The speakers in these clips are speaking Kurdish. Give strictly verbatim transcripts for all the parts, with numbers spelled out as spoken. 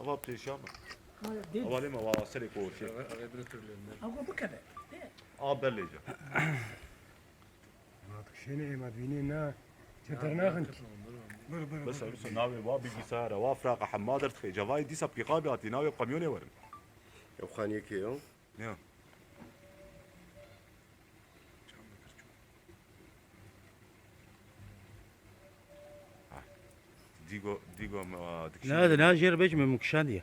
Ava pêşiya me. Ava lê me, ava serê koşê. Ava bikeve. A belê ca. Natkişêne ême dibînê ne. Çeter naxin. Bes, bes, navê wa bilgisayara, wa fraqa hemma dertixê. Cevayê dîsa pîqabî hatî, navê kamyonê werin. Ew xaniyekê yo. Ya. Dîgo, dîgo me, dikişî. Na, na, jêr bêj me min kişandiye.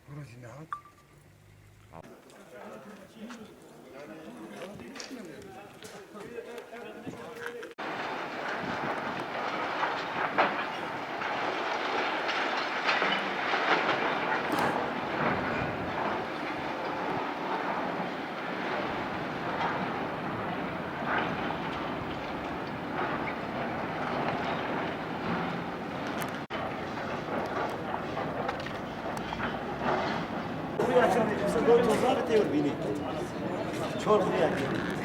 Burası ne hat? Buraya açın, sen de tozları tevir bini. Çor buraya açın.